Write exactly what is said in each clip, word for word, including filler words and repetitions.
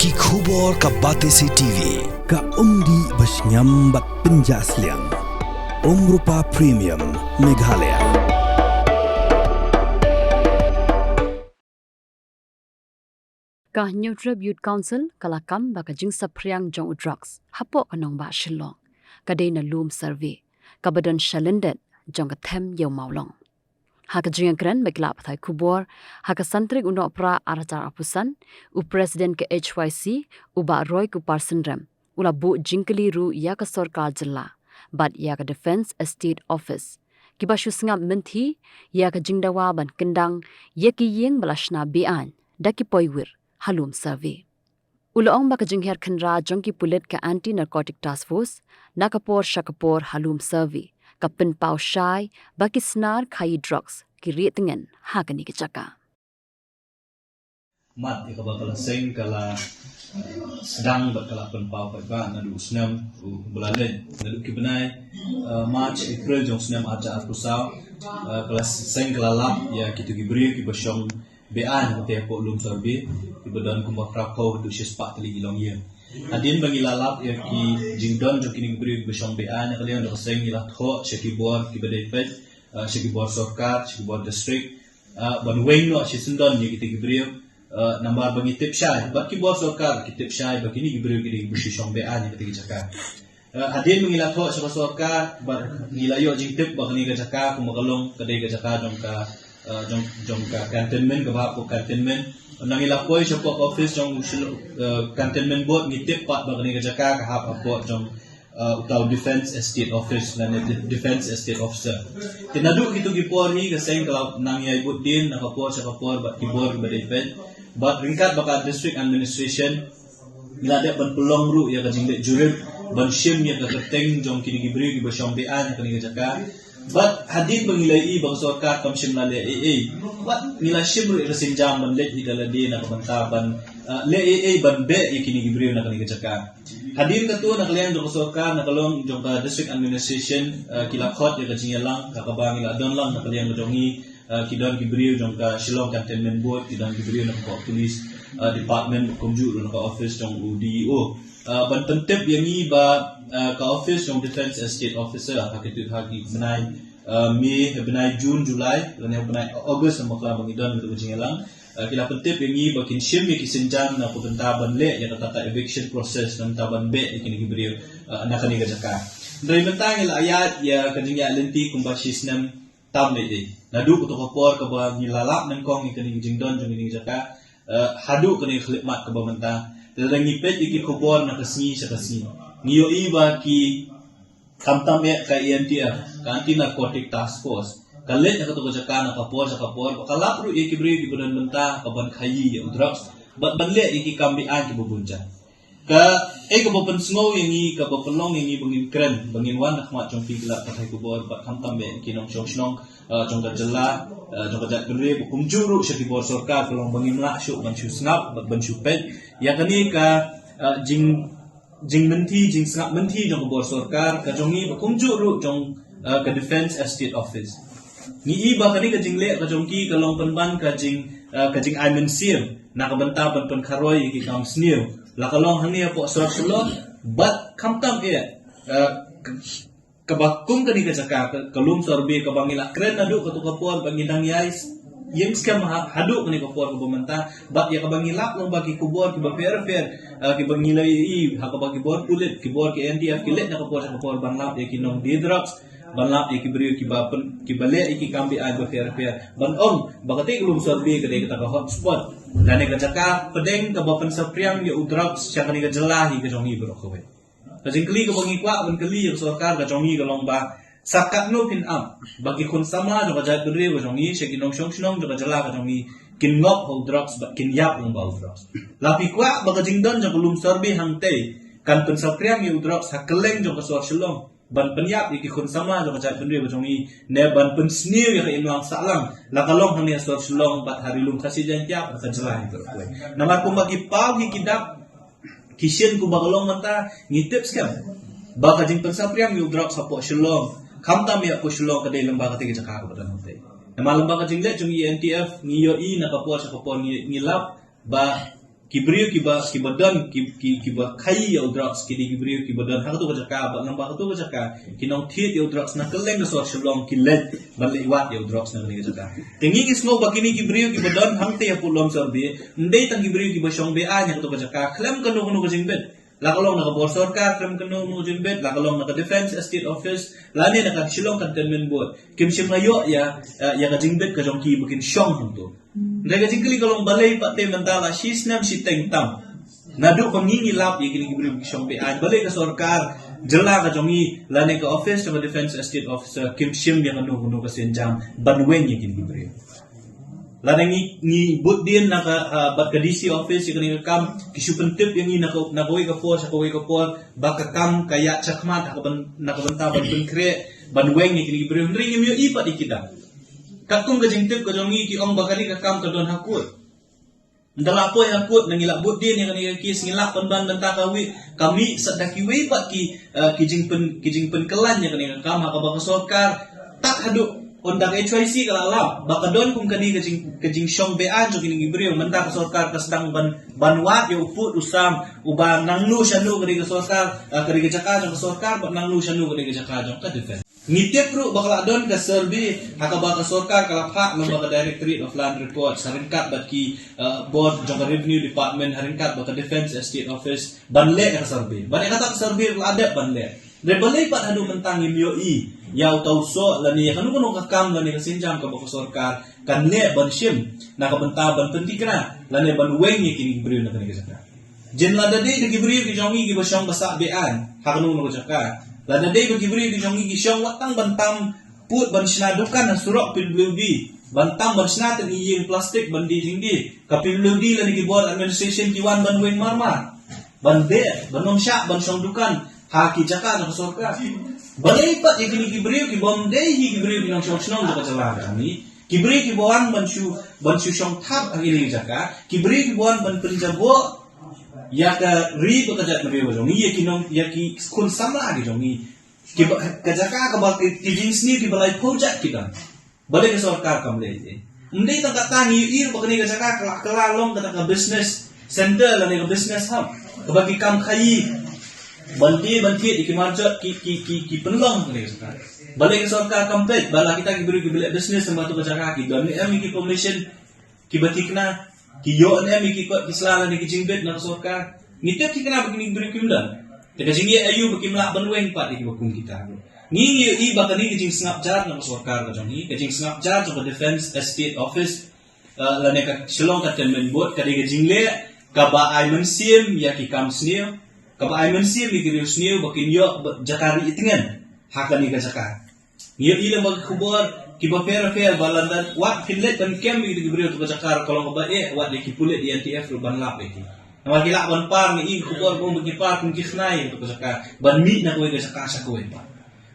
Ki khubor ka Batesi T V, ka umdih bashngiam bad pynjah sliang. Umrupa Premium, Meghalaya. Ka Hynñiewtrep Youth Council ka la kam ba ka jingsaphriang jong u drugs hapoh ka nongbah Shillong ka dei na Lum Survey, kaba don shalyndet jong ka them Ïew Mawlong. Ha ka jingïakren bad ki lad pathai khubor ha ka san tarik u Nohprah arhajar arphew san, u President ka H Y C, u Bah Roykuparsynrem, u la buh jingkylli ruh ïa ka sorkar jylla bad ïa ka Defence Estate Office, kiba shu sngap mynthi ïa ka jingdawa ban kyndang ïa ki ïing ba la shna be-aiñ da ki poiwir ha Lum Survey. U la ong ba ka jinghiar khynra jong ki pulit ka Anti Narcotic Task Force na ka por sha ka por ha Lum Survey ka pynpaw shai ba ki snar khaïi drugs ki rieh tngen ha kane ka jaka. Mat ïa kaba ka la seng ka la sdang bad ka la pynpaw paidbah naduh u snem u ba la leit, naduh ki bnai, eh, March, April jong u snem arhajar arphew saw, eh, ka la seng ka la lap ïa kito ki briew kiba shong be-aiñ ha kata hapoh Lum Survey, kiba don kumba phra phew haduh shispah tylli ki longïing. Hadien ba ngi la lap ïa ki jingdon jong kine ki briew kiba shong be-aiñ, na ka liang jong ka seng ngi la thoh sha ki bor kiba dei peit, eh, sha ki bor sorkar, sha ki bor district, eh, ban weng noh shisyndon ïa kita ki briew, eh, namar ba ngi tip shai bad ki bor sorkar ki tip shai ba kine ki briew ki dei kiba shu shong be-aiñ ha kata ki jaka. Eh, hadien ba ngi la thoh sha ka sorkar bad ngi la ïoh jingtip ba kane ka jaka kumba ka long ka dei ka jaka jong ka, eh, jong, jong ka cantonment, kaba hap hapoh cantonment. Nang ngi la poi shapoh office jong u Shillong, eh, Cantonment Board, ngi tip pat ba kane ka jaka ka hap hapoh jong, eh, uta u Defence Estate Office lane De-, Defence Estate Officer. Te naduh kito ki por hi ka seng ka la nang ïai bud dien na ka por sha ka por bad ki bor kiba dei peit. Bad ryngkat bad ka District Administration, ngi la dep ban pynlong ruh ïa ka jingleit jurip ban shim ïa ka kyrteng jong kine ki briew kiba shong be-aiñ ha kane ka jaka. Bad hadien ba ngi la ïohi ba ka sorkar kam shym la leh ei ei, bad ngi la shim ruh ïa ka sienjam ban leit hi da lade na ka bynta ban, eh, leh ei ei ban beh ïa kine ki briew na kane ka jaka. Hadien kata na ka liang jong ka sorkar, na ka liang jong ka District Administration, eh, ki la khot ïa ka jingïalang, ka kaba ngi la don lang na ka liang jong ngi, eh, ki don ki briew jong ka Shillong Cantonment Board, ki don ki briew na ka Police, eh, Department, kumjuh ruh na ka office jong u D E O. Eh, ban pyntip ïa ngi ba, eh, ka office jong Defence Estate Officer, ha kito ha ki bnai, eh, May, bnai June, July, lane bnai August, ha bakla ba ngi don kata ka jingïalang. Eh, ki la pyntip ïa ngi ba kin shim ïa ki sienjam na ka bynta ban leh ïa kata ka eviction process, na ka bynta ban beh ïa kine ki briew, eh, na kane ka jaka. Hynrei mynta ngi la ïaid ïa ka jingïaid lynti kumba shi snem tam lei ei. Naduh kato ka por kaba ngi la lap nyngkong ïa kane ka jingdon jong kane ka jaka, eh, haduh kane ka khyllipmat kaba mynta. Lada ngi peit ïa ki khubor na ka sngi sha ka sngi, ngi ïohi ba ki khamtam eh ka A N T F, ka Anti Narcotic Task Force, ka leit na kato ka jaka na ka por sha ka por, ba ka lap ruh ïa ki briew kiba don bynta ka ban khaïi ïa u drugs bad ban leh ïa ki kam be-aiñ kiba bun jait. Kaei kaba pynsngew ïa ngi, kaba pynlong ïa ngi ba ngin kren, ba ngin wan ha khmat jong phi ki lad pathai khubor bad khamtam eh ki nongshong shnong, eh, jong ka jylla, eh, jong ka jaitbynriew, ba kumjuh ruh sha ki bor sorkar, ka long ba ngim lah shuh ban shu sngap bad ban shu peit ïa kane ka, eh, jing jingmynthi, jingsngap mynthi jong ka bor sorkar ka jong ngi, ba kumjuh ruh jong, eh, ka Defence Estate Office. Ngi i ba kane ka jingleh ka jong ki ka long pynban ka jing, eh, ka jingai mynsiem na ka bynta ban pynkharoi ïa ki kam sniew, la ka long hangne hapoh sor Shillong bad khamtam eh, eh, kaba kum kane ka jaka ka, ka Lum Survey kaba ngi la kren naduh kato ka por ba ngi dang ïai ïeng skhem ha, haduh kane ka por kaba mynta, bad ïa kaba ngi lap long ba ki khubor kiba pher pher, eh, kiba ngi la ïohi ha kaba ki bor pulit, ki bor ki A N T F ki leit na ka por sha ka por ban lap ïa ki nongdie drugs, ban lap ïa ki briew kiba pyn, kiba leh ïa ki kam be-aiñ ba pher pher, ban ong ba kata ka Lum Survey ka dei kata ka hotspot lane ka jaka pdeng kaba pynsaphriang ïa u drugs sha kane ka jylla hi ka jong ngi baroh kawei. Ka jingkylli kaba ngi kwah ban kylli ïa ka sorkar ka jong ngi ka long ba, sa katno phin ap ba ki khun samla jong ka jaitbynriew ka jong ngi, sha ki nongshong shnong jong ka jylla ka jong ngi, kin ngop ha u drugs bad kin ïap lyngba u drugs? La phi kwah ba ka jingdon jong ka Lum Survey hangtei kan pynsaphriang ïa u drugs ha kylleng jong ka sor Shillong ban pynïap ïa ki khun samla jong ka jaitbynriew ka jong ngi, ne ban pynsniew ïa ka imlang sahlang, la ka long hangne ha sor Shillong bad ha Ri Lum Khasi Jaiñtia bad ka jylla hi baroh kawei? Namar kumba ki paw hi ki dak ki shin kumba ka long mynta, ngi tip skhem ba ka jingpynsaphriang ïa u drugs hapoh Shillong, khamtam ïa hapoh Shillong, ka dei lyngba kata ka jaka kaba don hangtei. Namar lyngba ka jingleit jong A N T F ngi ïohi na ka por sha ka por ngi, ngi lap ba Ki briew kiba, kiba don, ki, ki, kiba khaïi ïa u drugs, ki dei ki briew kiba don ha kato ka jaka, bad lyngba kato ka jaka ki nongthied ïa u drugs na kylleng ka sor Shillong ki leit ban leit wad ïa u drugs na kane ka jaka. Te ngi, ngi sngew ba kine ki briew kiba don hangtei ha Pudlong Sorbie, ym dei tang ki briew kiba shong be-aiñ ha kato ka jaka khlem kano kano ka jingbit. La ka long na ka bor sorkar khlem kano kano ka jingbit, la ka long na ka Defence Estate Office, lane na ka Shillong Cantonment Board, kim shym la ïoh ïa, eh, ïa ka jingbit ka jong ki ba kin shong hangto. Hynrei ka jingkylli ka long, balei pat te mynta la shi snem shiteng tam, naduh ba ngi, ngi lap ïa kine ki briew ki shong be-aiñ, balei ka sorkar jylla ka jong ngi lane ka office jong ka Defence Estate Officer kim shim ïa kano kano ka sienjam ban weng ïa kine ki briew? Lada ngi, ngi bud dien na ka, ah, bad ka D C office ïa kane ka kam, ki shu pyntip ïa ngi na ka, na kawei ka por sha kawei ka por ba ka kam ka ïaid shakhmat ha ka byn-, na ka bynta ban pynkhreh ban weng ïa kine ki briew, hynrei ngim ïohi pat ïa kita. Katkum ka jingtip ka jong ngi, ki ong ba kane ka kam ka don ha kut. Ynda la poi ha kut, ngi la bud dien ïa kane ka kes, ngi lah pynban mynta ka wei, ka mih sa da kiwei pat ki, eh, ki jingpyn, ki jingpynkylla ïa kane ka kam, ha kaba ka sorkar tad haduh ynda ka H Y C ka la lap ba ka don kum kane ka jing, ka jingshong be-aiñ jong kine ki briew, mynta ka sorkar ka sdang ban, ban wad ïa u pud u sam uba nangno shano ka dei ka sorkar, eh, ka dei ka jaka jong ka sorkar, bad nangno shano ka dei ka jaka jong ka defence. Ngi tip ruh ba ka la don ka survey ha kaba ka sorkar ka la phah lyngba ka Directorate of Land Records ha ryngkat bad ki, eh, bor jong ka Revenue Department ha ryngkat bad ka Defence Estate Office ban leh ka survey. Bad ïa kata ka survey la dep ban leh. Hynrei balei pat haduh mynta ngim ïohi ïa uta u soh lane ïa kano kano ka kam lane ka sienjam kaba ka sorkar kan leh ban shim na ka bynta ban pynthikna lane ban weng ïa kine ki briew na kane ka jaka? Jin lada dei da ki briew ki jong ngi kiba shong ba sah be-aiñ ha kano kano ka jaka, lada dei ba ki briew ki jong ngi ki shong wat tang ban tam pud ban shna dukan ha surok P W D, ban tam ban shna tang ïing plastik ban die jingdie, ka P W D lane ki bor administration ki wan ban weng marmar, ban beh, ban ym shah ban shong dukan ha ki jaka na ka sorkar. Balei pat ïa kine ki briew kibym dei hi ki briew ki nongshong shnong jong ka jylla ka jong ngi, ki briew kiba wan ban shu, ban shu shong thap ha kine ki jaka, ki briew kiba wan ban pynjaboh ïa ka ri bad ka jaitbynriew ka jong ngi, ïa ki nong, ïa ki khun samla ki jong ngi, kiba, ka jaka kaba ki, ki jingsniew kiba laiphew jait ki don, balei ka sorkar kam leh ei ei? Ym dei tang kata, ngi ïohi ba kane ka jaka ka la, ka la long kata ka business center lane ka business hub kaba ki kam khaïi ban die ban thied ïa ki marjot ki, ki, ki, ki pynlong ha kane ka jaka. Balei ka sorkar kam peit ba la kita ki briew kiba leh business ha kato ka jaka ki don ne em ïa ki permission kiba thikna, ki ïoh ne em ïa ki kot ki sla lane ki jingbit na ka sorkar? Ngi tip thikna ba kine ki briew kim don. Te ka jingeh aïu ba kim lah ban weng pat ïa kiba kum kita? Ngi, ngi ïohi ba kane ka jingsngap jar na ka sorkar ka jong ngi, ka jingsngap jar jong ka Defence Estate Office, eh, lane ka Shillong Cantonment Board, ka dei ka jingleh kaba ai mynsiem ïa ki kam sniew, kaba ai mynsiem ïa ki riewsniew ba kin ïoh ba jaka ri tngen ha kane ka jaka. Ngi ïohi lem bad ki khubor kiba pher pher ba lada wat phin leit ban kem ïa ki briew ha kato ka jaka ruh ka long kaba eh wat ïa ki pulit, ïa N T F ruh ban lap ïa ki. Namar ki lah ban par, ngi ïohi ki khubor ba ong ba ki par kum ki khnai ha kato ka jaka ban mih na kawei ka jaka sha kawei pat.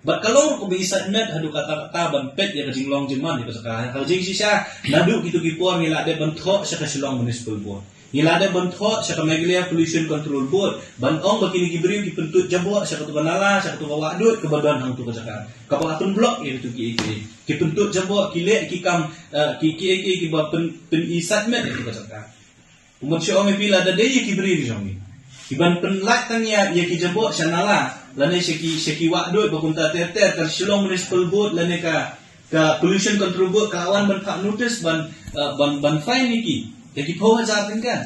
Bad ka long ruh kaba isait met haduh katta katta ban peit ïa ka jinglong jingman jong ka jaka. Ka jingshisha, naduh kito ki por ngi la dep ban thoh sha ka Shillong Municipal Board, ngi la dep ban thoh sha ka Meghalaya Pollution Control Board ban ong ba kine ki briew ki pyntut jaboh sha kato ka nala, sha kato ka wahdud kaba don hangto ka jaka, kaba la pynblock ïa kato kiei kiei. Ki pyntut jaboh, ki leh ki kam, eh, ki, kiei kiei kiba pyn, pynisait met ïa kato ka jaka. Kumba shu ong ïa phi, lada dei ïa ki briew ki jong ngi kiban pynlait tang ïa, ïa ki jaboh sha nala lane sha ki, sha ki wahdud ba kumta ter ter, ka Shillong Municipal Board lane ka, ka Pollution Control Board ka la wan ban phah notice ban, eh, ban, ban fine ïa ki da ki phew hajar tyngka.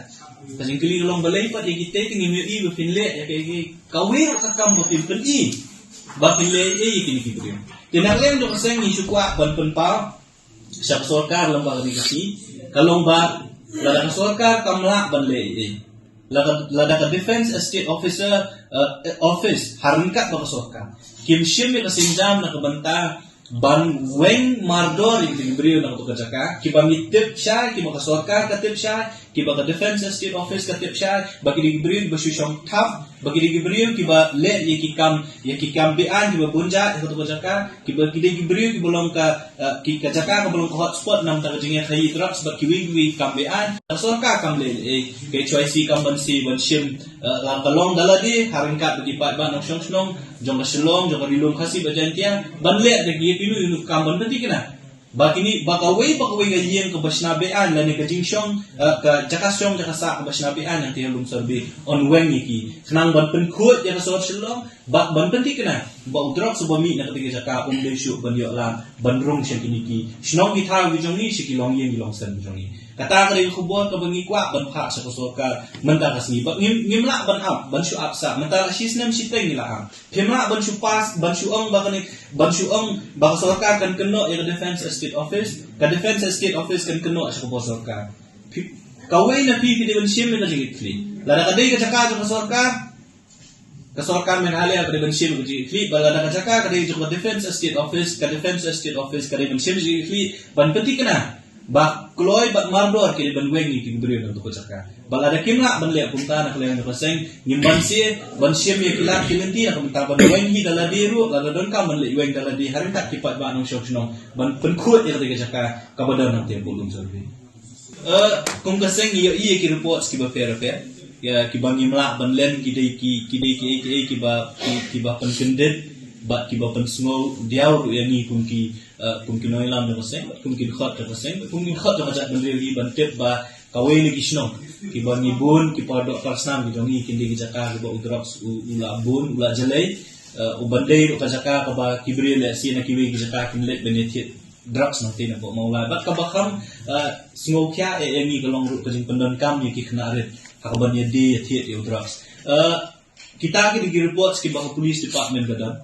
Ka jingkylli ka long, balei pat ïa kita te ngim ïohi ba phin leh ïa ka, ïa ka, kawei ruh ka kam ba phin pyni ba phin leh ïa, ïa kine ki briew? Te na ka liang jong ka seng ngi shu kwah ban pynpaw sha ka sorkar lyngba kane ka sngi ka long ba lada ka sorkar kam lah ban leh ei ei, lada, lada ka Defence Estate Officer, eh, Office ha ryngkat bad ka sorkar kim shim ïa ka sienjam na ka bynta ban weng mardor ïa ki briew na kato ka jaka, kiba ngi tip shai, kiba ka sorkar ka tip shai, kiba ka Defence Estate Office ka tip shai, ba ki dei ki briew kiba shu shong thap, ba ki dei ki briew kiba leh ïa ki kam, ïa ki kam be-aiñ kiba bun jait ha kato ka jaka, kiba ki dei ki briew kiba long ka, eh, ki, ka jaka kaba long ka hotspot namar ka jingïakhaïi drugs bad kiwei kiwei ki kam be-aiñ. Ka sorkar kam leh ei ei, ka H Y C kam banse ban shim, eh, la ka long da lade ha ryngkat bad ki paidbah nongshong shnong jong ka Shillong, jong ka Ri Lum Khasi bad Jaintia ban leh da ki ïa kino kino ki kam ban pynthikna. Ba kini, ba kawei, ba kawei ka ïing kaba shna beaiñ lane ka jingshong, eh, ka jaka shong, jaka sah kaba shna beaiñ hangtei ha Lumshyrbe, yn weng ïa ki. Khnang ban pynkhuid ïa ka sor Shillong, ba ban pynthikna ba u drugs uba mih na katei ka jaka um dei shuh ban ïoh lad ban rung sha kine ki shnong ki thaw ki jong ngi, sha ki longïing ki longsem ki jong ngi. Kata ka dei ka khubor kaba ngi kwah ban phah sha ka sorkar mynta ka sngi. Ba ngim, ngim lah ban ap, ban shu ap sah. Mynta la shi snem shiteng ngi la ap. Phim lah ban shu pass, ban shu ong ba kane, ban shu ong ba ka sorkar kan kynnoh ïa ka Defence Estate Office, ka Defence Estate Office kan kynnoh sha ka bor sorkar. Phi, kawei na phi, phi dei ban shim ïa ka jingkitkhlieh. Lada ka dei ka jaka jong ka sorkar, ka sorkar Meghalaya ka dei ban shim ïa ka jingkitkhlieh, bad lada ka jaka ka dei jong ka Defence Estate Office, ka Defence Estate Office ka dei ban shim ïa ka jingkitkhlieh, ban pynthikna ba kloi bad mardor ki dei ban weng ïa ki briew na kato ka jaka. Bad lada kim lah ban leh kumta, na ka liang jong ka seng ngim banse ban shim ïa ki lad ki lynti na ka bynta ban weng hi da lade ruh, lada donkam ban leit weng da lade ha ryngkat ki paidbah nongshong shnong ban pynkhuid ïa katei ka jaka kaba don hangtei hapoh Lumshyrbe. Eh, kum ka seng ngi ïohi ïa ki reports kiba pher pher, ïa kiba ngim lah ban len, ki dei ki, ki dei ki, ki, kiba, ki, kiba pynkyndit bad kiba pynsngew diaw ruh ïa ngi kum ki, eh, kum ki nongïalam jong ka seng, kum ki dkhot jong ka seng, kum ki dkhot jong ka jaitbynriew hi ban tip ba kawei na ki shnong kiba ngi bun ki pardoh parsnam ki jong ngi, kin dei ki jaka kiba u drugs u, u la bun, u la jlei, eh, u ban dei ruh ka jaka kaba ki briew lehse na kiwei ki jaka kin leit ban ïathied drugs nangtei napoh Mawlai. Bad kaba kham, eh, sngewkhia ïa, ïa ngi ka long ruh ka jingpyndonkam ïa ki khynnah rit ha kaban ïadie ïathied ïa u drugs. Eh, kita ki dei ki reports kiba ka police department ka don.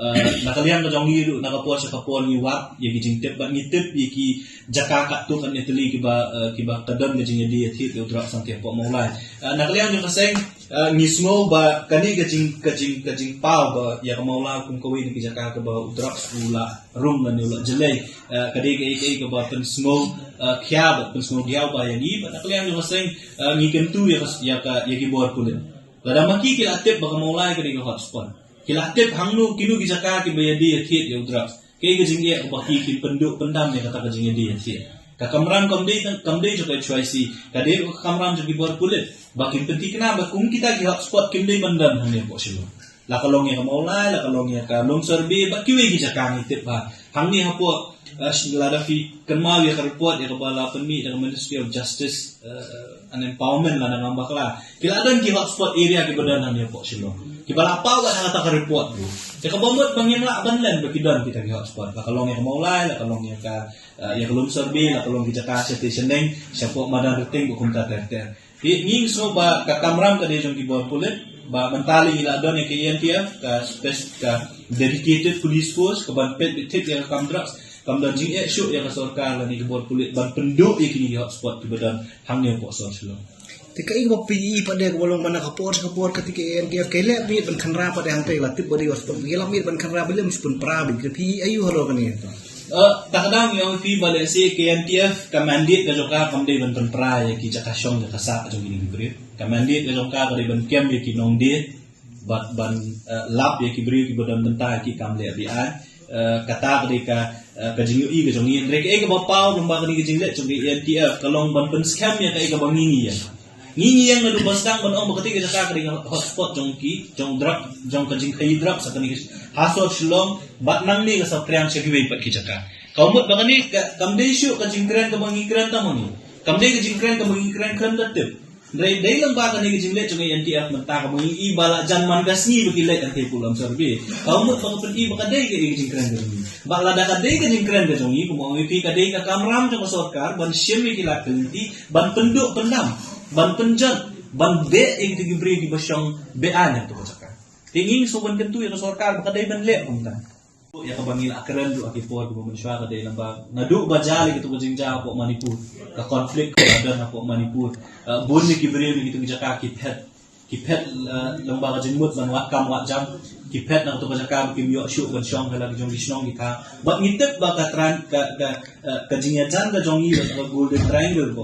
Eh, na ka liang ka jong ngi ruh, na ka por sha ka por ngi wad ïa ki jingtip bad ngi tip ïa ki jaka katto katne tylli kiba, eh, kiba ka don ka jingïadie ïathied ïa u drugs hangtei hapoh Mawlai. Eh, na ka liang jong ka seng, eh, ngi sngew ba kane ka jing, ka jing, ka jingpaw ba ïa ka Mawlai kum kawei na ki jaka kaba u drugs u la rung lane u la jlei, eh, ka dei kaei kaei kaba pynsngew, eh, khia bad pynsngew diaw bha ïa ngi. Bad na ka liang jong ka seng, eh, ngi kyntu ïa ka, ïa ka, ïa ki bor pulit. Lada ma ki ki la tip ba ka Mawlai ka dei ka hotspot, ki la tip hangno kino ki jaka kiba ïadie ïathied ïa u drugs, kaei ka jingeh kaba ki kin pynduh pyndam ïa kata ka jingïadie ïathied? Ka kamram kam dei, kam dei jong ka H Y C, ka dei ka kamram jong ki bor pulit ba kin pynthikna ba kum kita ki hotspot kim dei ban don hangne hapoh Shillong. La ka long ïa ka Mawlai, la ka long ïa ka Lumshyrbe bad kiwei ki jaka ngi tip ba hangne hapoh, eh, lada phi kynmaw ïa ka report ïa kaba la pynmih da ka Ministry of Justice, eh, and Empowerment lada ngam bakla, ki la don ki hotspot area kiba don hangne hapoh Shillong kiba la paw ha kata ka report ruh. Te kaba mut ba ngim lah ban len ba ki don kita ki hotspot, la ka long ïa ka Mawlai, la ka long ïa ka, eh, ïa ka Lumshyrbe, la ka long ki jaka shatei shaneng shapoh Madan Ryteng bad kumta ter ter. Ngi, ngi sngew ba ka kamram ka dei jong ki bor pulit, ba mynta ngi la don ïa ka A N P F, ka spec-, ka dedicated police force kaban peit beit thik ïa ka kam drugs. Kam don jingeh shuh ïa ka sorkar lane ki bor pulit ban pynduh ïa kine ki hotspot kiba don hangne hapoh sor Shillong. Te kaei kaba phi i pat de kaba long mynta ka por sha ka por, katei ka A N P F ka leh miet ban khynra pat de hangtei, la tip ba dei hotspot, ka leh miet ban khynra ba leh, mut pynpra beit, te phi i aiu halor kane? Eh, ta ka daw ngi ong ïa phi ba lehse ka A N P F ka mandate ka jong ka kam dei ban pynpra ïa ki jaka shong jaka sah jong kine ki briew. Ka mandate ka jong ka ka dei ban kem ïa ki nongdie bad ban, eh, lap ïa ki briew kiba don bynta ïa ki kam leh beaiñ. Eh, kata ka dei ka, eh, ka jingïohi ka jong ngi. Hynrei kaei kaba paw lyngba kane ka jingleh jong ka A N P F ka long ban pynskhem ïa kaei kaba ngi ngi ïeng. Ngi ngi ïeng naduh ba sdang ban ong ba katei ka jaka ka dei ka hotspot jong ki, jong drug, jong ka jingkhaïi drugs ha kane ka, ha sor Shillong bad nangne ka saphriang sha kiwei pat ki jaka. Ka mut ba kane ka, kam dei shuh ka jingkren kaba ngi kren tang ma ngi. Kam dei ka jingkren kaba ngi kren khlem da tip. Hynrei dei lyngba kane ka jingleh jong ka A N P F mynta kaba ngi i ba la jan man ka sngi ba ki leit hangtei hapoh Lumshyrbe. Ka mut ba ka pyni ba ka dei ka, ka jingkren ka jong ngi. Bad lada ka dei ka jingkren ka jong ngi, kumba ong ïa phi, ka dei ka kamram jong ka sorkar ban shim ïa ki lad ki lynti, ban pynduh pyndam, ban pynjot, ban beh ïa kita ki briew kiba shong beaiñ ha kato ka jaka. Te ngi sngew ban kyntu ïa ka sorkar ba ka dei ban leh kumta. Ïa kaba ngi la kren ruh ha ki por kiba mynshuwa ka dei lyngba naduh ba jia ïa kato ka jingjia hapoh Manipur, ka conflict kaba don hapoh Manipur. Eh, bun ïa ki briew na kito ki jaka ki phet, ki phet, eh, lyngba ka jingmut ban wad kam wad jam, ki phet na kato ka jaka ba kim ïoh shuh ban shong ha la ki jong ki shnong ki thaw. Bad ngi tip ba ka tran, ka, ka, eh, ka jingïajan ka jong ngi, ka Golden Triangle,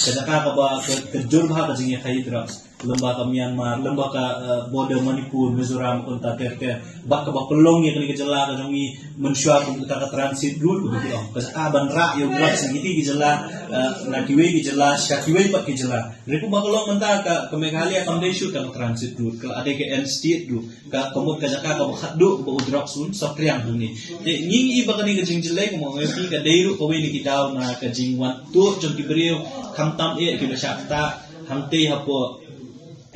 ka jaka kaba ka, ka jur bha ka jingïakhaïi drugs. lem bad ka Myanmar, lem bad ka uh, border Manipur, Mizoram, kumta ter ter. Bad kaba pynlong ïa kane ka jylla ka jong ngi mynshuwa kum kata ka transit route kaba ki ong. Ka jaka ban rah ïa u drugs na kiti ki jylla, uh, na kiwei ki jylla sha kiwei pat ki jylla. Hynrei kumba ka long mynta ka, ka Meghalaya kam dei shuh ka transit route, ka la dei ka end state route. Ka, ka mut ka jaka kaba khatduh kaba u drugs un saphriang hangne. Te ngi i ba kane ka jingjyllei kumba nga ong ïa phi ka dei ruh kawei na ki daw na ka jingwan tuh jong ki briew, khamtam eh kiba shah ktah hangtei hapoh,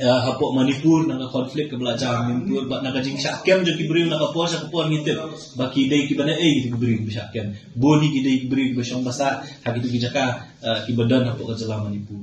eh, hapoh Manipur, na ka conflict kaba la jia ha Manipur, bad na ka jingshah kem jong ki briew na ka por sha ka por. Ngi tip ba ki dei kiba naei ki briew kiba shah kem. Bun hi ki dei ki briew kiba shong basa ha kito ki jaka, eh, kiba don hapoh ka jylla Manipur.